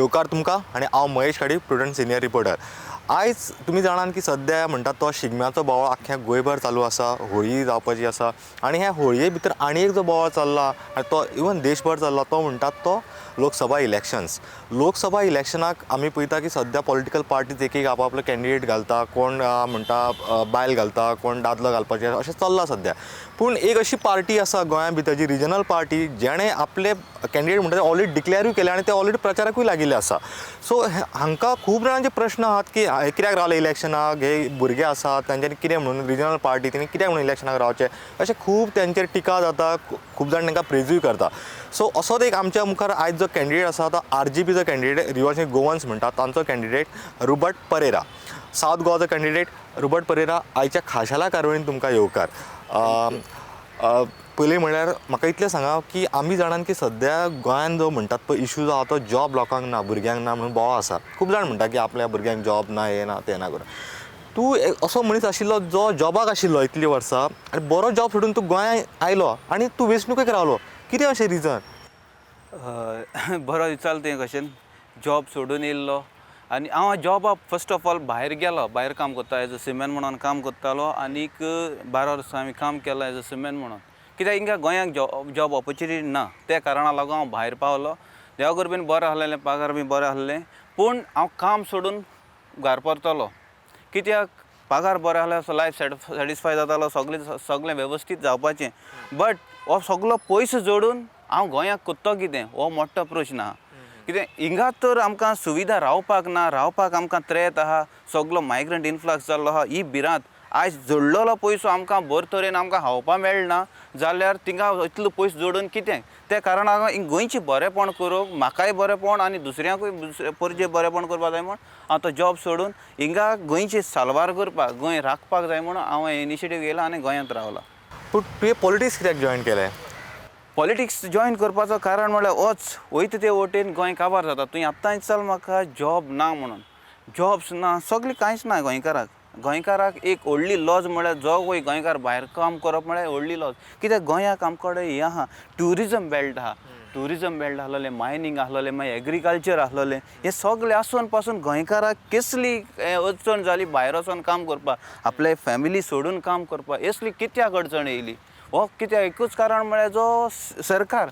येवकार तुमकां आनी हांव महेश खाडी, प्रुडंट सिनियर रिपोर्टर. आयज तुमी जाणात की सद्या म्हणटात तो शिगम्याचो बोवाळ आख्ख्या गोंयभर चालू आसा. होळी जावपाची आसा आनी ह्या होळये भितर आनी एक जो बोवाळ चल्ला आनी तो इवन देशभर चल्ला, तो म्हणटात तो लोकसभा इलेक्शन्स. लोकसभा इलेक्शनाक आमी पळयता की सद्या पॉलिटिकल पार्टीज एक एक आपआपलो कॅन्डिडेट घालता. कोण म्हणटा बायल घालता, कोण दादलो घालपाचें, अशें चल्लां सद्या. पूण एक अशी पार्टी आसा गोंया भितर, जी रिजनल पार्टी, जेणें आपले कॅन्डिडेट म्हणटा ते ऑलरेडी डिक्लेरूय केले आनी ते ऑलरेडी प्रचाराकूय लागिल्ले आसा. सो हांकां खूब जाणांचे प्रश्न आहात की हे कित्याक रावले इलेक्शनाक, हे भुरगे आसात, तांच्यांनी कितें म्हणून, रिजनल पार्टी, तेणी कित्याक म्हणून इलेक्शनाक रावचें, अशें खूब तेंचेर टिका जाता. खूब जाण तांकां प्रेजूय करता. सो असोच एक आमच्या मुखार आयज जो कॅन्डिडेट आसा, तो आरजीपीचो कॅन्डिडेट, रिव्होल्युशनरी गोवन्स म्हणटा तांचो कॅन्डिडेट रुबर्ट परेरा, सावथ गोवाचो कॅन्डिडेट रुबर्ट परेरा. आयच्या खाशेल्या कारवायेन तुमकां येवकार. अ, अ, पयलीं म्हणल्यार म्हाका इतलें सांगा की आमी जाणात की सद्या गोंयान जो म्हणटात पळय इशू जो आहा, तो जॉब लोकांक ना, भुरग्यांक ना म्हणून बोवाळ आसा. खूब जाण म्हणटा की आपल्या भुरग्यांक जॉब ना, हें ना, तें ना करून. तूं एक असो मनीस आशिल्लो जो जॉबाक आशिल्लो इतलीं वर्सां आनी बरो जॉब सोडून तूं गोंयांत आयलो आनी तूं वेंचणुकेक रावलो. कितें अशें रिजन? बरो विचारलें तुवें क्वेश्चन. जॉब सोडून येयल्लो आनी हांव जॉबा फर्स्ट ऑफ ऑल भायर गेलो, भायर काम करता, एज अ सिमेन म्हणून काम करतालो. आनीक 12 वर्सां हांवें काम केलां एज अ सिमेन म्हणून, कित्याक हिंगा गोंयांक जॉब ऑपॉर्चुनिटी ना. त्या कारणा लागून हांव भायर पावलो. देवा बीन बरें आसलेलें, पगार बी बरें आसलें, पूण हांव काम सोडून घर परतलो कित्याक पगार बरो आसल्यार लायफ सॅटिस्फाय जातालो, सगळें सगळें वेवस्थीत जावपाचें. बट हो सगलो पयसो जोडून हांव गोंयाक करतो कितें, हो मोठो प्रश्न आहा. कितें हिंगा तर आमकां सुविधा रावपाक ना, रावपाक आमकां त्रेत आहा. सगलो मायग्रंट इनफ्लक्स जाल्लो आहा. ही भिरांत. आयज जोडलेलो पयसो आमकां बरे तरेन आमकां खावपा मेळना जाल्यार थिंगा इतलो पयसो जोडून कितें? त्या कारणान गोंयचें बरेंपण करूंक, म्हाकाय बरेंपण आनी दुसऱ्यांकूय, दुसरे परजे बरेंपण करपाक जाय म्हूण हांव तो जॉब सोडून हिंगा गोंयची साल्वार करपाक, गोंय राखपाक जाय म्हूण हांव इनिशिएटीव घेयला आनी गोंयांत रावला. पूण तुवें पॉलिटिक्स कित्याक जॉयन केलें? पॉलिटिक्स जॉयन करपाचो कारण म्हळ्यार होच, वयता ते वटेन गोंय काबार जाता. तुवें आत्तां विचारलें म्हाका जॉब ना म्हणून. जॉब्स ना, सगळें कांयच ना गोंयकाराक. गोंयकाराक एक व्हडली लॉज म्हळ्यार जो कोण गोंयकार भायर काम करप म्हळ्यार व्हडली लॉज, कित्याक गोंयाक आमचे कडेन हें आहा, ट्युरिजम बेल्ट आहा. ट्युरिजम बेल्ट आसलेलें, मायनींग आसलेलें, मागीर एग्रीकल्चर आसलेलें. हें सगळें आसून पासून गोंयकाराक कसली अडचण जाली भायर वचोन काम करपाक, आपले फॅमिली सोडून काम करपाक, असली कित्याक अडचण येयली? हो कित्याक एकूच कारण म्हळ्यार जो सरकार.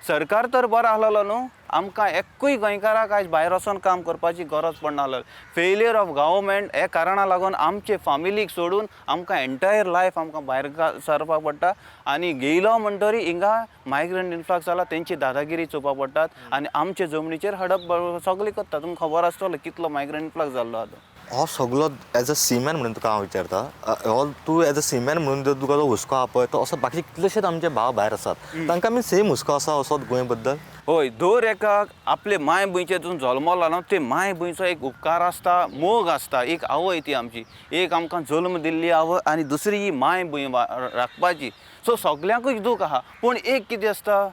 सरकार तर बरो आसलेलो न्हू, आमकां एक्कूय गोंयकाराक आयज भायर वचोन काम करपाची गरज पडना आसलेली. फेलियर ऑफ गव्हर्मेंट हे कारणा लागून आमचे फामिलीक सोडून आमकां एंटायर लायफ आमकां भायर सरपाक पडटा. आनी गेयलो म्हणटरी हिंगा मायग्रंट इनफ्लक्स जाला, तेंची दादागिरी चोवपाक पडटात आनी आमचे जमनीचेर हडप सगळें करता. तुमकां खबर आसतलो कितलो मायग्रंट इनफ्लक्स जाल्लो आहा तो. हो सगलो एज अ सीमॅन म्हणून तुका हांव विचारता, हो तूं एज अ सीमॅन म्हणून जर तुका जो हुस्को आहा पळय, तो असो बाकी कितलेशेच आमचे भाव भायर आसात, तांकां बी सेम हुस्को आसा असोच गोंय बद्दल? हय, दर एकाक आपले माय भुंयचेर तूं जल्मला न्हू, ते माय भुंयचो एक उपकार आसता, मोग आसता. एक आवय ती आमची, एक आमकां जल्म दिल्ली आवय आनी दुसरी ही माय भूंय राखपाची. सो सगल्यांकूय दूख आहा, पूण एक कितें आसता,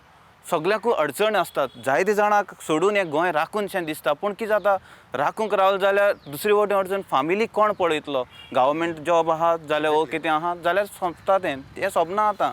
सगल्यांकूय अडचण आसतात. जायते जाणांक सोडून हें गोंय राखूनशें दिसता, पूण कितें जाता, राखूंक रावलें जाल्यार दुसरे वटेन अडचण, फामिलीक कोण पळयतलो? गव्हर्मेंट जॉब आहा जाल्यार वो कितें आहा जाल्यार सोंपता तें. तें सोंपना आतां.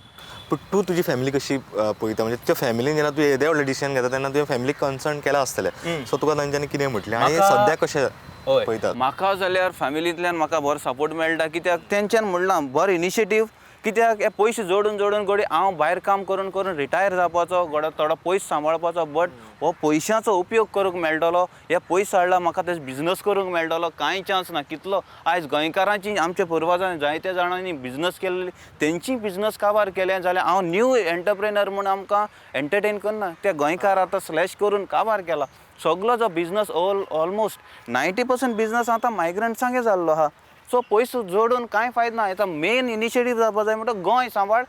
पूण तूं तुजी फॅमिली कशी पळयता? म्हणजे तुज्या फॅमिलीन जेन्ना तूं येदें व्हडलें डिसिजन घेता तेन्ना तुवें फॅमिलीक कन्सर्न केलां आसतलें. सो तुका तांच्यांनी कितें म्हटलें आनी सद्या कशें पळयतात? म्हाका जाल्यार फॅमिलींतल्यान म्हाका बरो सपोर्ट मेळटा, कित्याक तेंच्यान म्हणलां बरो इनिशिएटीव. कित्याक हे पयशे जोडून जोडून घडये हांव भायर काम करून करून रिटायर जावपाचो, घडये थोडो पयस सांबाळपाचो, बट हो पयशांचो उपयोग करूंक मेळटलो, हे पयशे हाडला म्हाका ते बिजनस करूंक मेळटलो, कांय चान्स ना. कितलो आयज गोंयकारांची, आमच्या पुर्वजांनी जायत्या जाणांनी बिजनस केल्ली, तेंची बिजनस काबार केले जाल्यार हांव न्यू एंटरप्रेनर म्हूण आमकां एंटरटेन करना. ते गोंयकार आतां स्लॅश करून काबार केला सगलो जो बिजनस. ऑलमोस्ट 90% बिजनस आतां मायग्रंट्सांगे जाल्लो आहा. सो पयसो जोडून कांय फायदो ना. आतां मेन इनिशिएटीव जावपा जाय म्हणटा, गोंय सांबाळ.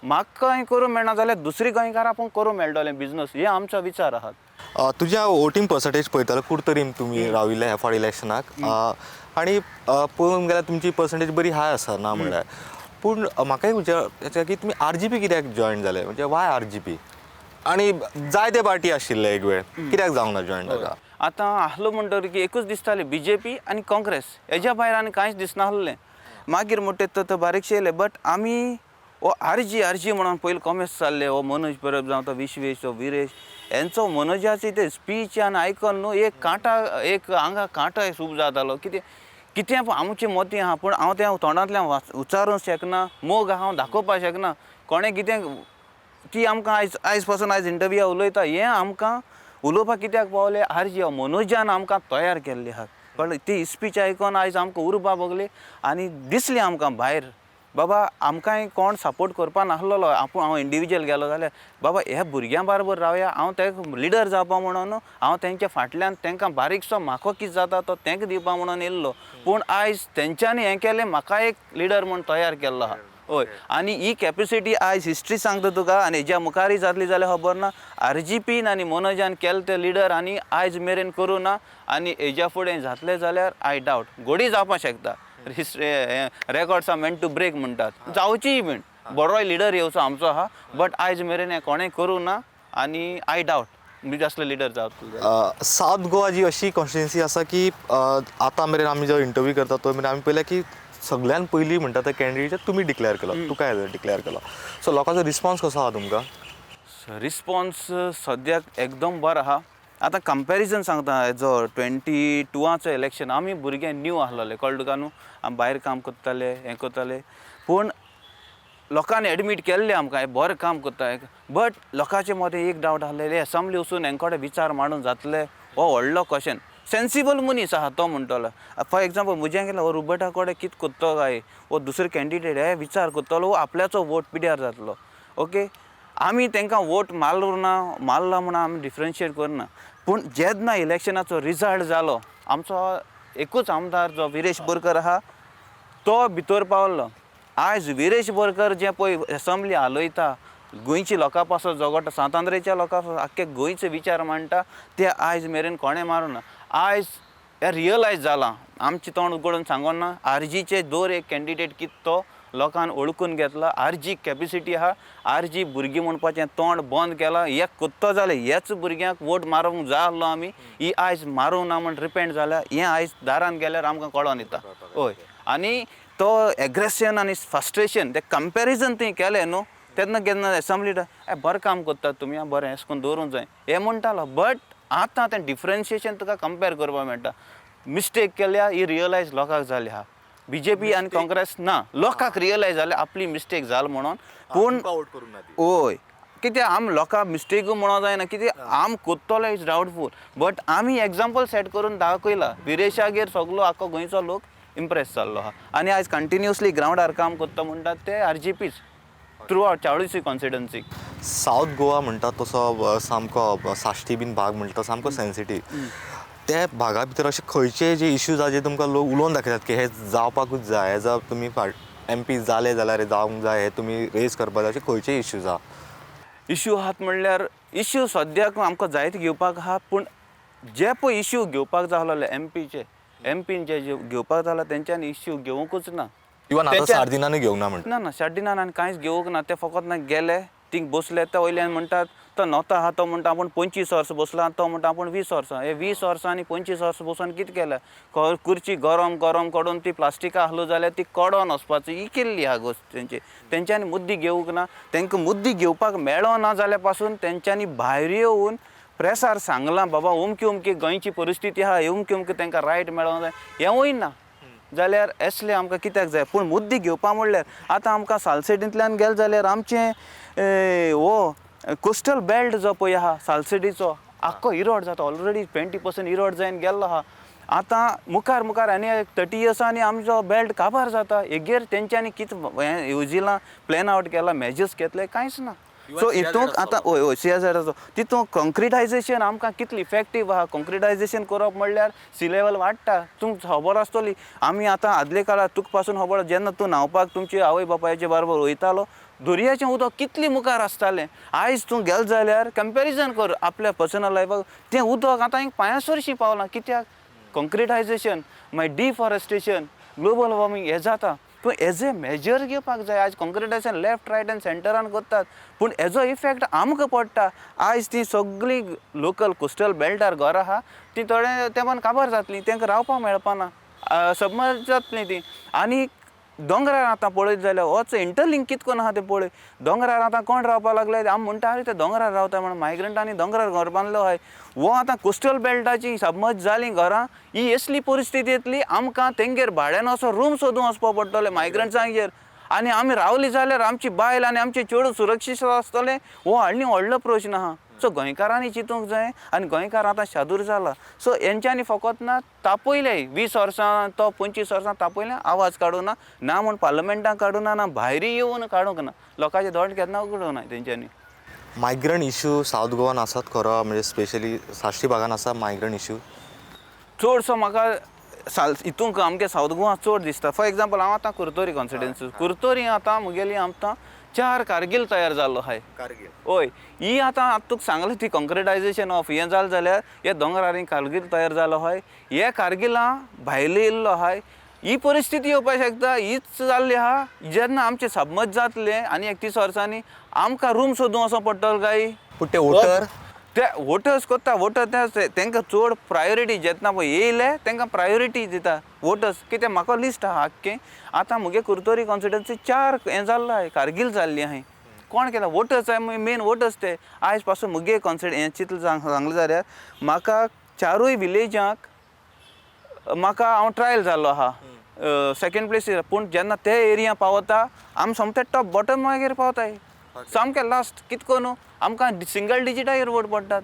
म्हाका कांय करूंक मेळना जाल्यार दुसरी गोंयकार आपूण करूंक मेळटलें बिजनस, हे आमचो विचार आहात. तुज्या वोटींग पर्संटेज पळयतालो, कुडतरीम तुमी राविल्ले ह्या फावट इलेक्शनाक आनी पळोवंक गेल्यार तुमची पर्संटेज बरी हाय आसा, ना म्हणल्यार. पूण म्हाका एक विचार की तुमी आरजीपी कित्याक जॉयन जाले? म्हणजे वाय आरजीपी? आनी जायते पार्टी आशिल्ले एक वेळ, कित्याक जावंक ना जॉयन ताका? आतां आसलो म्हणटकीर की एकूच दिसतालें, बीजेपी आनी काँग्रेस, हेज्या भायर आनी कांयच दिसनासलें. मागीर म्हणटे तो बारीकशें येयलें, बट आमी हो आरजी आरजी म्हणून पयलीं कॉमेस जाल्ले. हो मनोज परब जावं, तो विश्वेश, तो विरेश, हेंचो मनोजाची ते स्पीच आनी आयकन न्हू एक कांटा एक आंगा कांटो सूप जातालो. कितें कितें आमचें मतीं आहा पूण हांव तें तोंडांतल्यान उच्चारूंक शकना, मोग हांव दाखोवपाक शकना. कोणें कितें ती आमकां आयज आयज पासून आयज इंटरव्यू उलयता हें आमकां उलोवपाक कित्याक पावलें आर जी मनोजान आमकां तयार केल्ली आहा. कळ्ळें? ती स्पीच आयकोन आयज आमकां उर्बा भोगली आनी दिसली आमकां भायर बाबा आमकांय कोण सपोर्ट करपा नासलेलो. आपूण हांव इंडिविज्युअल गेलो जाल्यार बाबा ह्या भुरग्यां बरोबर रावया, हांव तेका लिडर जावपा म्हणून हांव तेंच्या फाटल्यान तेंकां बारीकसो म्हाका कितें जाता तो तेंकां दिवपा म्हणून येयल्लो. पूण आयज तेंच्यांनी हें केलें, म्हाका एक लिडर म्हूण तयार केल्लो आहा. हय, आनी ही कॅपेसिटी आयज हिस्ट्री सांगता तुका आनी हेज्या मुखारय जातली जाल्यार खबर ना. आर जी पीन आनी मनोजान केलें तें लिडर आनी आयज मेरेन करूं ना आनी हेज्या फुडें जातलें जाल्यार I doubt गोडी जावपाक शकता. History records are meant to break म्हणटात, जावचीय बीन बरोय लिडर येवचो आमचो आहा, बट आयज मेरेन हें कोणें करूं ना आनी I doubt म्हणजे असलो लिडर जावतलो. सावथ गोवा जी अशी कॉन्स्टिट्युएन्सी आसा की आतां मेरेन आमी जो इंटरव्यू करता तो मेरेन आमी पळयल्या की सगळ्यान पयलीं म्हणटा ते कॅन्डिडेट तुमी डिक्लेअर केलो, तुका डिक्लेअर केलो. सो लोकांचो रिस्पॉन्स कसो आहा तुमकां? रिस्पॉन्स सद्याक एकदम बरो आहा. आतां कंपॅरिजन सांगता, हेजो 22आचो इलेक्शन आमी भुरगे न्यू आसलेले, कळ्ळें तुका न्हू, आमी भायर काम करताले हें करताले, पूण लोकांनी एडमीट केल्लें आमकां हें बरें काम करता. बट लोकांचे मदें एक डावट आसलेले एसेंब्ली वचून हें कडेन विचार मांडून जातले हो व्हडलो क्वेशन. सेन्सिबल मनीस आहा तो म्हणटलो. फॉर एग्जाम्पल म्हजें केलें हो रुबर्टा कडेन कितें करतलो काय, हो दुसरो कॅन्डिडेट हे विचार करतलो, हो आपल्याचो वोट पिड्यार जातलो. ओके, आमी तांकां वोट मारलो ना मारला म्हणून आमी डिफरन्शिएट करना, पूण जेन्ना इलेक्शनाचो रिजल्ट जालो आमचो एकूच आमदार जो विरेश बोरकर आहा तो भितर पावलो. आयज विरेश बोरकर जें पळय एसेंब्ली हालयता, गोंयच्या लोकां पासत झगडटा, सांत आंद्रेच्या लोकां पासत आख्खे गोंयचे विचार मांडटा, ते आयज मेरेन कोणें मारूं ना. आयज हें रियलायज जालां, आमचें तोंड उगडून सांगोना, आर जीचे दर एक कॅन्डिडेट कितें तो लोकान वळखून घेतला, आर जी कॅपेसिटी आहा, आर जी भुरगीं म्हणपाचें तोंड बंद केलां. एक कुत्तो जालें हेच भुरग्यांक वोट मारूंक जाय आसलो आमी, ही आयज मारूंक ना म्हण रिपेंट जाल्या, हें आयज दारान गेल्यार आमकां कळोन येता. हय, आनी तो एग्रेशन आनी फ्रस्ट्रेशन तें कंपॅरिजन थंय केलें न्हू तेन्ना केन्ना एसेंब्ली बरें काम करतात तुमी, आं बरें अशें करून दवरूंक जाय हें म्हणटालो. बट आतां तें डिफरन्शिएशन तुका कंपेर करपाक मेळटा. मिस्टेक केल्या ही रियलायज लोकांक जाली आहा, बीजेपी आनी काँग्रेस ना, लोकांक रियलायज जालें आपली मिस्टेक जाल म्हणून. पूण हय कित्याक आम लोकांक मिस्टेकूय म्हणोंक जायना, कित्याक आम करतलो is doubtful, but आमी एग्जाम्पल सेट करून दाखयला. विरेशागेर सगलो आख्खो गोंयचो लोक इम्प्रेस जाल्लो आहा आनी आयज कंटिन्युअसली ग्रावंडार काम करता म्हणटात ते आर जी पीच थ्रू आवट चावळीसी कॉन्स्टिट्युएन्सी. सावथ गोवा म्हणटा तसो सामको साश्टी बीन भाग म्हणटा तो सामको सेन्सिटीव. त्या भागा भितर अशे खंयचे जे इश्यूज आहा जे तुमकां लोक उलोवन दाखयतात की हे जावपाकूच जाय, एज अ तुमी एम पी जाले जाल्यार हे जावंक जाय, हे तुमी रेज करपाक जाय, अशे खंयचे इश्यूज आहा? इश्यू आहात म्हणल्यार इश्यू सद्याक आमकां जायते घेवपाक आहा, पूण जे पळय इश्यू घेवपाक जाय आसलेले एम पीचे, एम पीन जे घेवपाक जाय तेंच्यांनी इश्यू घेवंकूच ना. इवन आतां सार्दिनानूय घेवंक ना म्हणटा? ना ना, सार्दिनान आनी कांयच घेवंक ना. ते फकत ना गेले थिंग बसले, ते वयल्यान म्हणटात तो नोता आहा तो म्हणटा आपूण 25 वर्सां बसला, तो म्हणटा आपूण 20 वर्सां. हे 20 वर्सां आनी 25 वर्सां बसून कितें केलें? कुर्ची गरम गरम कडून ती प्लास्टिकां आहलो जाल्यार ती कडोन वचपाची ही केल्ली आहा गोश्ट तेंची. तेंच्यांनी मुद्दी घेवंक ना, तेंकां मुद्दी घेवपाक मेळना जाल्यार पासून तेंच्यांनी भायर येवन प्रेसार सांगलां बाबा अमकी अमकी गोंयची परिस्थिती आहा, अमकी अमकी तेंकां रायट मेळोंक जाय, हेंवूय ना जाल्यार असलें आमकां कित्याक जाय? पूण मुद्दी घेवपा म्हणल्यार आतां आमकां सालसेटींतल्यान गेले जाल्यार आमचें हो कोस्टल बेल्ट जो पळय आहा सालसेटीचो आख्खो इरोड जाता, ऑलरेडी 20% इरोड जावन गेल्लो आहा. आतां मुखार मुखार आनी 30 इयर्सांनी आमचो बेल्ट काबार जाता. हेगेर तेंच्यांनी कितें हें येवजिलां, प्लॅन आवट केलां, मेजर्स घेतले, कांयच ना. सो हितूंक आतां हय हय सीएसआराचो तितूंत कॉन्क्रिटायजेशन आमकां कितलें इफेक्टीव आहा. कॉन्क्रिटायजेशन करप म्हणल्यार सी लेवल वाडटा. तुमकां खबर आसतली आमी आतां आदले काळार तुका पासून खबर, जेन्ना तूं न्हांवपाक तुमचे आवय बापायचे बरोबर वयतालो दर्याचें उदक कितलें मुखार आसतालें. आयज तूं गेलो जाल्यार कंपेरिजन कर आपल्या पर्सनल लायफाक, तें उदक आतां एक पांया सरशीं पावलां. कित्याक? कॉन्क्रिटायजेशन, मागीर डिफॉरेस्टेशन, ग्लोबल वॉर्मिंग हें जाता. पूण एज ए मेजर घेवपाक जाय. आयज कॉन्क्रिटायजेशन लेफ्ट रायट आनी सेंटरान करतात, पूण हेजो इफेक्ट आमकां पडटा. आयज ती सगळीं लोकल कोस्टल बेल्टार घरां आहा ती थोडे तेंपान काबार जातलीं, तांकां रावपाक मेळपाना, सबमर्ज जातलीं तीं. आनी दोंगरार आतां पळयत जाल्यार होच इंटरलिंक कित कोन्न आहा तें पळय. दोंगरार आतां कोण रावपाक लागले, आमी म्हणटा आरे ते दोंगरार रावता म्हणून मायग्रंटांनी दोंगरार घर बांदलो आहाय. वो आतां कोस्टल बेल्टाची समज जालीं घरां, ही असली परिस्थिती येतली आमकां तेंगेर भाड्यान असो रूम सोदूंक वचपा पडटलें मायग्रंट्सांगेर. आनी आमी रावली जाल्यार आमची बायल आनी आमचे चेडूं सुरक्षीत आसतलें, हो आनी व्हडलो प्रश्न आहा. सो गोंयकारांनी चिंतूंक जाय आनी गोंयकार आतां शादूर जाला. सो हेंच्यांनी फकत ना तापयलें 20 वर्सां तो 25 वर्सां तापयलें, आवाज काडूं ना, ना म्हूण पार्लमेंटाक काडूं ना, ना भायरूय येवन काडूंक ना, लोकांचे दोळे केन्ना उगडूंक ना तेंच्यांनी. मायग्रंट इशू सावथ गोवान आसात खरो, म्हणजे स्पेशली साश्टी भागान आसा मायग्रंट इशू चडसो म्हाका साल हितूंक आमगे सावथ गोवा चड दिसता. फॉर एग्जाम्पल हांव आतां कुरतोरी कॉन्स्टिट्युएन्सी, कुरतोरी आतां मुगेली आमकां 4 कारगील तयार जाल्लो आहाय. कारगील हय, ही आतां तुका सांगलें ती कॉन्क्रिटायजेशन ऑफ हें जालें जाल्यार हे दोंगरांनी कारगील तयार जालो आहाय, हे कारगिलां भायले येयल्लो आहाय. ही परिस्थिती येवपाक शकता, हीच जाल्ली आहा. जेन्ना आमचें सबमत जातलें आनी 31 वर्सांनी आमकां रूम सोदूंक वचों पडटलो काय? पूण ते वोटर ते वोटर्स करता, वोटर ते तांकां चड प्रायोरिटी जेन्ना पळय येयले तांकां प्रायोरिटी दिता वोटर्स. कित्याक म्हाका लिस्ट आहा आख्खें. आतां मुगे कुरतोरी कॉन्स्टिट्युएन्सी 4 हें जाल्लो आहाय, कारगील जाल्ली आहाय. कोण केला वोटर्स मेन वोटर्स ते. आयज पासून मुगे कॉन्स्टिट्यु हें चिंतलें सांगलें जाल्यार म्हाका 4 विलेजांक म्हाका हांव ट्रायल जाल्लो आहा सेकेंड प्लेस. पूण जेन्ना ते एरिया पावता आमी सोमते टॉप बॉटम मागीर पावताय, सामकें लास्ट. कित करून आमकां सिंगल डिजिटाचेर वोट पडटात,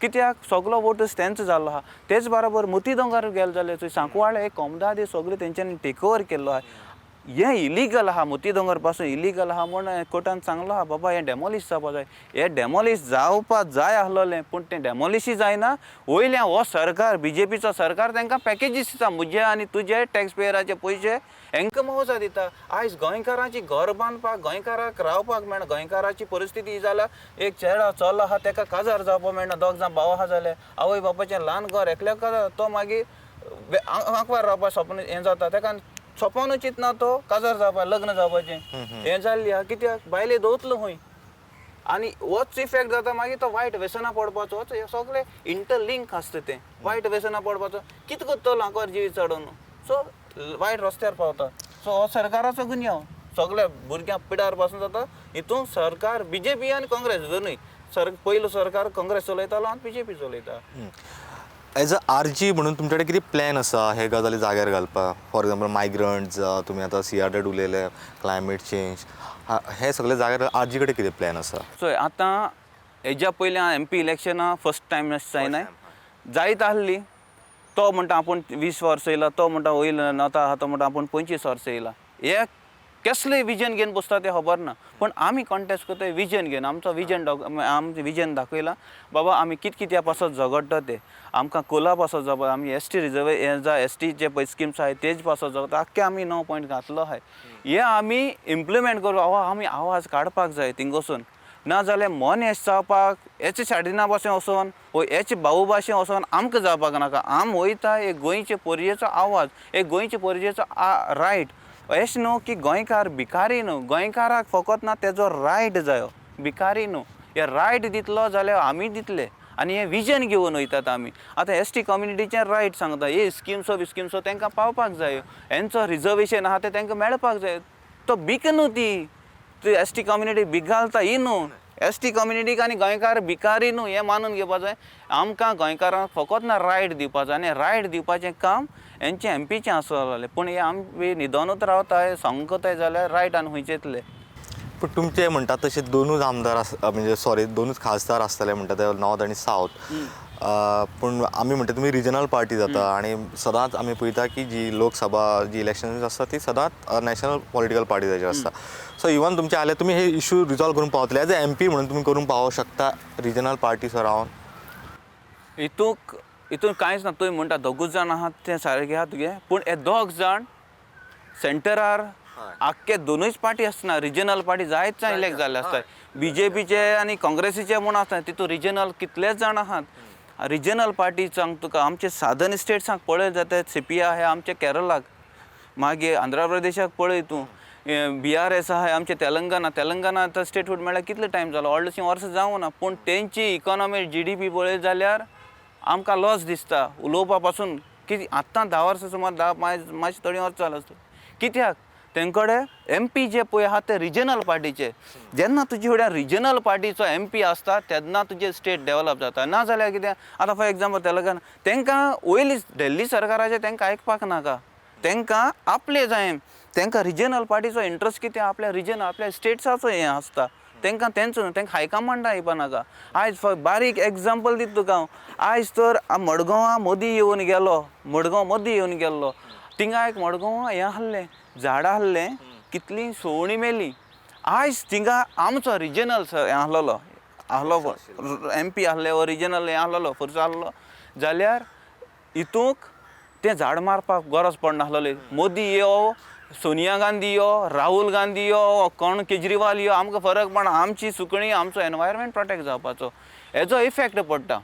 कित्याक सगलो वोटर्स तेंचो जाल्लो आहा. तेच बरोबर मोती दोंगर गेले जाल्यार थंय सांकवाळे कोमदादे सगळे तेंच्यांनी टेक ओवर केल्लो आहा. हें इलिगल आहा, मोती दोंगर पासून इलिगल आहा म्हूण कोर्टान सांगलो आहा बाबा हें डेमोलिश जावपा जाय. हें डेमोलिश जावपा जाय आसलोलें पूण तें डेमोलिशूय जायना. वयल्यान हो सरकार बीजेपीचो सरकार तांकां पॅकेजीस दिता, म्हजे आनी तुजे टॅक्स पेयराचे पयशे हेंकां मोवजा दिता. आयज गोंयकारांची घर बांदपाक, गोंयकाराक रावपाक मेळना, गोंयकाराची परिस्थिती ही जाल्या एक चेडो चलो आहा तेका काजार जावपाक मेळना, 2 जाण भाव आहा जाल्यार आवय बापायचें ल्हान घर एकल्याक काजार, तो मागीर आंकवार रावपा सपन हें जाता, तेका सपनूच चिंतना तो काजार जावपा, लग्न जावपाचें हें जाल्ली आहा. कित्याक बायले दवरतलो खंय आनी होच इफेक्ट जाता मागीर तो वायट व्यसनां पडपाचो. हें सगळें इंटरलिंक आसता, तें वायट व्यसनां पडपाचो. कितें करतलो आंकवार जिवीत चडोवन, सो वायट रस्त्यार पावता. सो हो सरकाराचो गुन्यांव, सगळ्या भुरग्यांक पिडार पासून जाता. हितून सरकार बीजेपी आनी काँग्रेस दोनूय, पयलो सरकार काँग्रेस चलयतालो आनी बीजेपी चलयता. एज अ आर जी म्हणून तुमचे कडेन कितें प्लॅन आसा हे गजाली जाग्यार घालपाक? फॉर एग्जाम्पल मायग्रंट, तुमी आतां सीआरझेड उलयले, क्लायमेट चेंज, हे सगळे जाग्यार आर जी कडेन कितें प्लॅन आसा? चोय आतां हेज्या पयलीं एमपी इलेक्शनां फर्स्ट टायम जायना जायत आहली, तो म्हणटा आपूण 20 वर्सां येयला, तो म्हणटा वयलो नोता आहा, तो म्हणटा आपूण 25 वर्सां येयला. हे कसलें विजन घेवन बसता तें खबर ना, पूण आमी कॉन्टेस्ट करता विजन घेवन. आमचो विजन आमचें विजन दाखयलां बाबा आमी कित कित्या पासत झगडटा तें. आमकां कोला पासत जावपा, आमी एस टी रिजर्व हें जाय, एस टीचे पळय स्किम्स आहाय तेज पासत झगडटा, आख्खे आमी 9 पॉयंट घातलो आहाय. हे आमी इम्प्लिमेंट करूं, आमी आवाज काडपाक जाय थिंगसून. ना जाल्यार मन येश जावपाक हेच साडिना भाशेन वचोन वो हेच भाऊ भाशेन वचोन आमकां जावपाक नाका. आम वयता एक गोंयचे पोरयेचो आवाज, एक गोंयचे पोरयेचो रायट. अशें न्हू की गोंयकार भिकारी न्हू, गोंयकाराक फकत ना तेजो रायट जायो, भिकारी न्हू. हे रायट दितलो जाल्यार आमी दितले आनी हें विजन घेवन वयतात आमी. आतां एस टी कम्युनिटीचें रायट सांगता, हे स्किम्सो बिस्किम्सो तांकां पावपाक जायो, हेंचो रिजर्वेशन आहा तें तांकां मेळपाक जाय. तो भीक न्हू ती, ती एस टी कम्युनिटी भीक घालता ही न्हू. एस टी कम्युनिटीक आनी गोंयकार भिकारी न्हू हें मानून घेवपा जाय. आमकां गोंयकारांक फकत ना रायट दिवपा जाय आनी रायट दिवपाचें काम हेंचें एमपीचें आसलें. पूण हे आमी न्हिदोनूच रावता, सांगताय जाल्यार रायट आनी खंयचे येतले. पूण तुमचे म्हणटा तशे दोनूच आमदार आस, म्हणजे सॉरी दोनूच खासदार आसतले म्हणटा ते नॉर्थ आनी सावथ. पूण आमी म्हणटा तुमी रिजनल पार्टी जाता आनी सदांच आमी पळयता की जी लोकसभा जी इलेक्शन आसता ती सदांच नॅशनल पॉलिटिकल पार्टी ताचेर आसता. सो इवन तुमचे आले तुमी हे इशू रिजॉल्व करूंक पावतले एज अ एमपी म्हणून तुमी करूंक पावोंक शकता रिजनल पार्टी रावन? हितून कांयच ना. तुवें म्हणटा दोगूच जाण आहात तें सारकें आहा तुगें, पूण हे दोग जाण सेंटरार आख्खे दोनूच पार्टी आसना, रिजनल पार्टी जायत जाण इलेक्ट जाल्ले आसता, बीजेपीचे आनी काँग्रेसीचे म्हूण आसता, तितून रिजनल कितलेच जाण आहात. रिजनल पार्टी सांग तुका आमचे सादर्न स्टेट्सांक पळय जाता, सी पी I आहा आमच्या केरलाक, मागीर आंध्र प्रदेशाक पळय तूं, बी आर एस आहा आमचे तेलंगना. तेलंगना आतां स्टेटहूड मेळ्ळ्यार कितले टायम जालो, व्हडलेशीं वर्सां जावं ना, पूण तेंची इकॉनॉमी जी डी पी पळयत जाल्यार आमकां लॉस दिसता उलोवपा पासून. की आत्तां 10 वर्सां सुमार 10 मातशें थोडीं वर्सां जालां आसतलीं. कित्याक तेंकडे एम पी जे पळय आहा ते रिजनल पार्टीचे. जेन्ना तुजे फुड्यान रिजनल पार्टीचो एम पी आसता तेन्ना तुजें स्टेट डेवलप जाता. ना जाल्यार कितें आतां फॉर एग्जाम्पल तेलंगणा, तांकां वयली दिल्ली सरकाराचें तांकां आयकपाक नाका, तांकां आपले जाय. तांकां रिजनल पार्टीचो इंट्रस्ट कितें, आपल्या रिजन आपल्या स्टेट्साचो हें आसता तांकां, तेंचो न्हू तांकां हायकमांडा येवपा नाका. आयज फॉर बारीक एग्जाम्पल दिता तुका हांव, आयज तर मडगांवां मोदी येवन गेलो, मडगांव मोदी येवन गेल्लो, थिंगा एक मडगांवां हें आहलें, झाडां आहलें, कितलीं सवणीं मेलीं. आयज थिंगा आमचो रिजनल हें आहलोलो, आहलो एम पी आहले वो रिजनल हें आहलोलो फोर्स आहलो जाल्यार हितूंक तें झाड मारपाक गरज पडनासलेली. मोदी यो, सोनिया गांधी यो, राहुल गांधी यो, कोण केजरीवाल यो, आमकां फरक पडना. आमची सुकणीं, आमचो एनवायरमेंट प्रोटेक्ट जावपाचो हेजो इफेक्ट पडटा.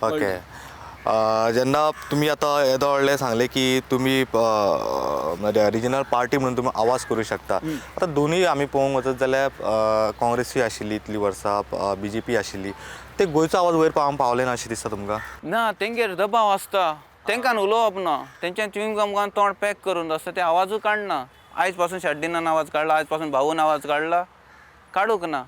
ओके, जेन्ना तुमी आतां येदो व्हडलें सांगलें की तुमी रिजनल पार्टी म्हणून तुमी आवाज करूं शकता, आतां दोनूय आमी पळोवंक वचत जाल्यार काँग्रेसूय आशिल्ली इतलीं वर्सां, बीजेपी आशिल्ली, ते गोंयचो आवाज वयर पावोवंक पावले ना अशें दिसता तुमकां? ना, तेंगेर दबाव आसता, तेंकां उलोवप ना, तेंच्यान च्युइंग गम तोंड पॅक करून आसता, ते आवाजूय काडना. आयज पासून शेड्डीनान आवाज काडला, आयज पासून भाऊन आवाज काडला, काडूंक ना.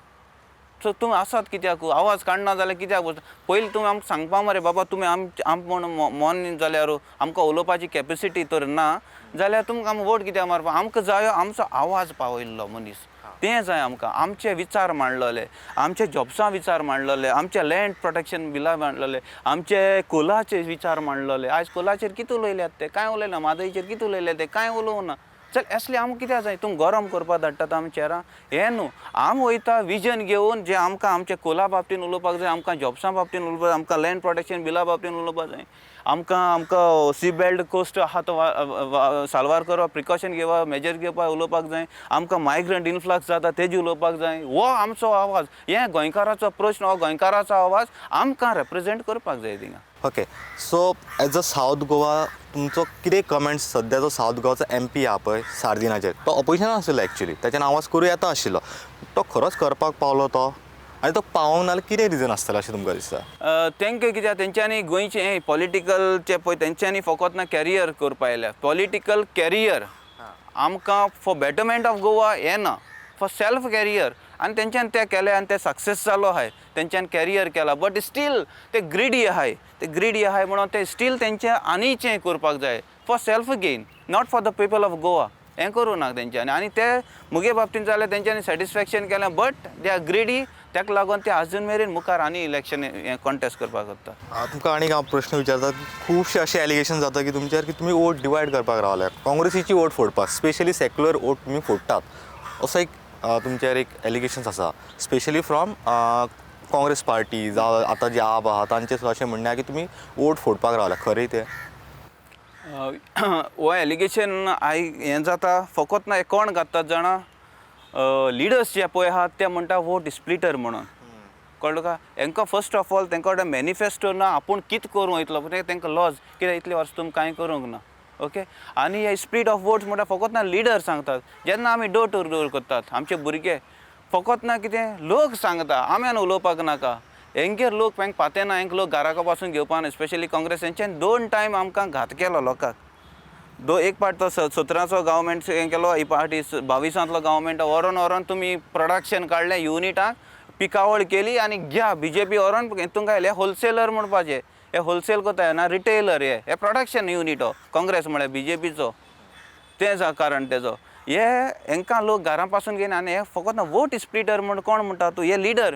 सो तुमी आसात कित्याक? आवाज काडना जाल्यार कित्याक बसता? पयलीं तुमी आमकां सांगपा मरे बाबा, तुमी आम म्हण मोन जाल्यार आमकां उलोवपाची कॅपेसिटी तर ना जाल्यार तुमकां आमी वोट कित्याक मारपा? आमकां जायो आमचो आवाज पावयल्लो मनीस, तें जाय आमकां. आमचे विचार मांडलेले, आमचे जॉब्सां विचार मांडलेले, आमचे लँड प्रोटेक्शन बिलां मांडलेले, आमचे कोलाचे विचार मांडलेले. आयज कोलाचेर कितें उलयल्यात ते? कांय उलयना. म्हादयचेर कितें उलयले ते? कांय उलोवंक ना. चल असले आमकां कित्याक जाय? तुमी गरम करपाक धाडटात आमी चेरां हें न्हू. आमी वयता विजन घेवन, जें आमकां आमच्या कोला बाबतीन उलोवपाक जाय, आमकां जॉब्सां बाबतीन उलोवपाक जाय, आमकां लँड प्रोटेक्शन बिला बाबतीन उलोवपाक जाय, आमकां आमकां सी बेल्ट कोस्ट आहा तो साल्वार करपाक प्रिकॉशन घेवपाक मेजर घेवपाक उलोवपाक जाय, आमकां मायग्रंट इनफ्लक्स जाता तेजी उलोवपाक जाय. हो आमचो आवाज, हें गोंयकाराचो प्रश्न, हो गोंयकाराचो आवाज आमकां रेप्रेजेंट करपाक जाय थिंगा. Okay, so as a South Goa तुमचो कितें कमेंट्स सद्या जो सावथ गोवाचो एम पी आहा पळय सार्दिनाचेर, तो ऑपोजिशनान आशिल्लो एक्चुली, ताच्यान आवाज करूं येता आशिल्लो, तो खरोच करपाक पावलो तो? आनी तो पावोंक ना जाल्यार कितें रिजन आसतलें अशें तुमकां दिसता? तेंकां कित्याक तेंच्यांनी गोंयचें हें पॉलिटिकलचें पळय तेंच्यांनी फकत ना कॅरियर करपा आयल्या, पॉलिटिकल कॅरियर आमकां फॉर बेटरमेंट ऑफ गोवा हें ना, फॉर सेल्फ कॅरियर. आनी तेंच्यान तें केलें आनी तें सक्सेस जालो आहाय, तेंच्यान कॅरियर केला, बट स्टील ते ग्रिडी आहाय, ते ग्रिडी आहाय म्हणून ते स्टील तेंचें आनीचें करपाक जाय for self gain, not for the people of Goa. हें करूं ना तेंच्यांनी. आनी ते मुगे बाबतीन जाल्यार तेंच्यांनी सॅटिस्फॅक्शन केलें, बट they are greedy, ताका लागून ते आजून मेरेन मुखार आनी इलेक्शन हें कॉन्टेस्ट करपाक सोदता. तुमकां आनीक हांव प्रश्न विचारता, खुबशे अशे एलिगेशन जाता की तुमचेर की तुमी वोट डिवायड करपाक रावल्या, काँग्रेसीची वोट फोडपाक, स्पेशली सेक्युलर वोट तुमी फोडटात असो एक तुमचेर एक एलिगेशन्स आसा, स्पेशली फ्रॉम काँग्रेस पार्टी जावं आतां जे आप आहा तांचें सुद्दां अशें म्हणणें आहा की तुमी वोट फोडपाक रावल्या, खरें तें? हो एलिगेशन I हें जाता फकत ना कोण घाततात जाणा, लिडर्स जे पळय आहात ते म्हणटा वोट स्प्लिटर म्हणून, कळ्ळें तुका? हेंकां फर्स्ट ऑफ ऑल तेंकां कडेन मॅनिफेस्टो ना, आपूण कितें करूं वयतलो, तेंकां लॉज कित्याक इतले वर्सां तुमी कांय करूंक ना. ओके, आनी हे स्प्लीट ऑफ वोट्स म्हणटा फकत ना लिडर सांगतात. जेन्ना आमी डोर टू डोर करतात आमचे भुरगे फकत ना कितें लोक सांगता, आमी आनी उलोवपाक नाका, हेंगेर लोक हेंक पातेना, हेंक लोक घराको पासून घेवपाक ना. स्पेशली काँग्रेस हेंच्यान 2 टायम आमकां घात केलो लोकांक, एक पार्ट तो 17चो गव्हर्मेंट हें केलो, एक पार्टी 22 गव्हर्मेंट व्हरोन व्हरोन तुमी प्रोडक्शन काडलें, युनिटाक पिकावळ केली आनी घ्या बीजेपी व्हरोन हितून घायले. होलसेलर म्हणपाचें, हे होलसेल करता ना रिटेलर, हे हे प्रोडक्शन युनीट हो काँग्रेस म्हळ्यार बीजेपीचो, तें जा कारण तेजो. हे हेंकां लोक घरां पासून घेयना. आनी हे फकत ना वोट स्प्लिटर म्हण कोण म्हणटा तूं, हे लिडर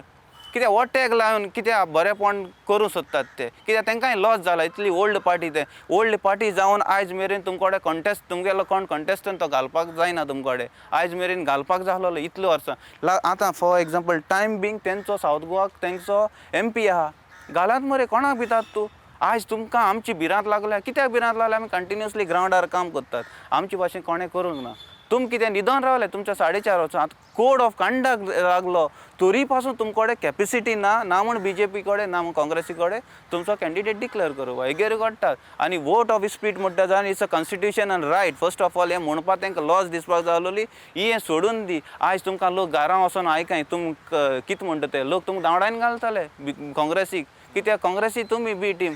कित्याक हो टॅग लावन कित्याक बरेंपण करूंक सोदतात ते, कित्याक तेंकांय लॉस जाला. इतली ओल्ड पार्टी, ते ओल्ड पार्टी जावन आयज मेरेन तुमचे कडेन कॉन्टेस्ट, तुमगेलो कोण कॉन्टेस्टंट तो घालपाक जायना तुमचे कडेन, आयज मेरेन घालपाक जालोलो इतले वर्सां. आतां फॉर एग्जाम्पल टायम बींग तेंचो सावथ गोवाक तेंचो एम पी आहा, घालात मरे, कोणाक भितात तूं? आयज तुमकां आमची भिरांत लागल्या, कित्याक भिरांत लागल्या? आमी कंटिन्युअसली ग्रावंडार काम करतात, आमचे भाशेन कोणें करूंक ना. तुमी कितें न्हिदोन रावले तुमच्या 4:30 वर्सां, आतां कोड ऑफ कंडक्ट लागलो तरी पासून तुमचे कडेन कॅपेसिटी ना, ना म्हूण बीजेपी कडेन ना म्हूण काँग्रेसी कडेन तुमचो कॅन्डिडेट डिक्लेअर करूं हेगेर काडटात. आनी वोट ऑफ स्प्लीट म्हणटा जावन it's a constitutional right first of all, हें म्हणपा तांकां लॉज दिसपाक जालोली, ही हें सोडून दी. आयज तुमकां लोक घरां वचोन आयकाय तुमकां कितें म्हणटा ते, लोक तुमकां धांवडावन घालतले काँग्रेसीक, कित्याक काँग्रेसी तुमी बी टीम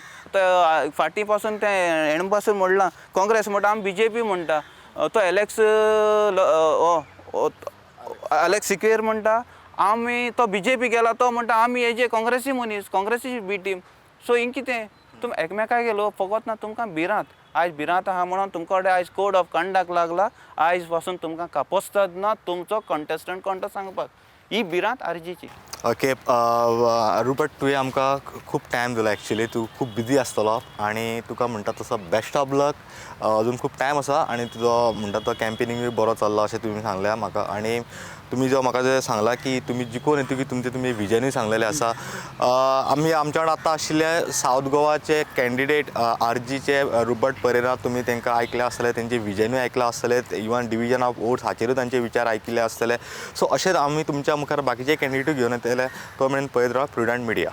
फाटीं पासून तें हेण पासून म्हणलां काँग्रेस म्हणटा आमी बीजेपी म्हणटा. तो एलेक्स एलेक्स सिक्वेर म्हणटा आमी, तो बीजेपी गेला, तो म्हणटा आमी हेजे काँग्रेसी मनीस, काँग्रेसी बी टीम. सो हिंग कितें तुमी एकमेकाक गेलो फकत ना, तुमकां भिरांत, आयज भिरांत आहा म्हणून तुमकां कडेन आयज कोड ऑफ कंडक्ट लागला. आयज पासून तुमकां कापोस्ताद ना तुमचो कंटेस्टंट कोण तो सांगपाक, ही भिरांत आरजीची. ओके रुबर्ट, तुवें आमकां खूब टायम दिलो. एक्चुली तूं खूब बिजी आसतलो आनी तुका म्हणटा तसो बेस्ट ऑफ लक. अजून खूब टायम आसा आनी तुजो म्हणटा तो कॅम्पेनिंगूय बरो चल्ला अशें तुमी सांगलें म्हाका. आनी तुमी जो म्हाका जें सांगलां की तुमी जिखून येतकीर तुमचें तुमी विजनूय सांगलेलें आसा. आमी आमच्या वांगडा आतां आशिल्ले सावथ गोवाचे कॅन्डिडेट आरजीचे रुबर्ट परेरा. तुमी तांकां आयकले आसतले, तेंचे विजनूय आयकलां आसतलें, इवन डिविजन ऑफ वोट्स हाचेरूय तांचे विचार आयकिल्ले आसतले. सो अशेंच आमी तुमच्या मुखार बाकीचे कॅन्डिडेटूय घेवन येतले. तो मेरेन पळयत राव प्रुडंट मिडिया.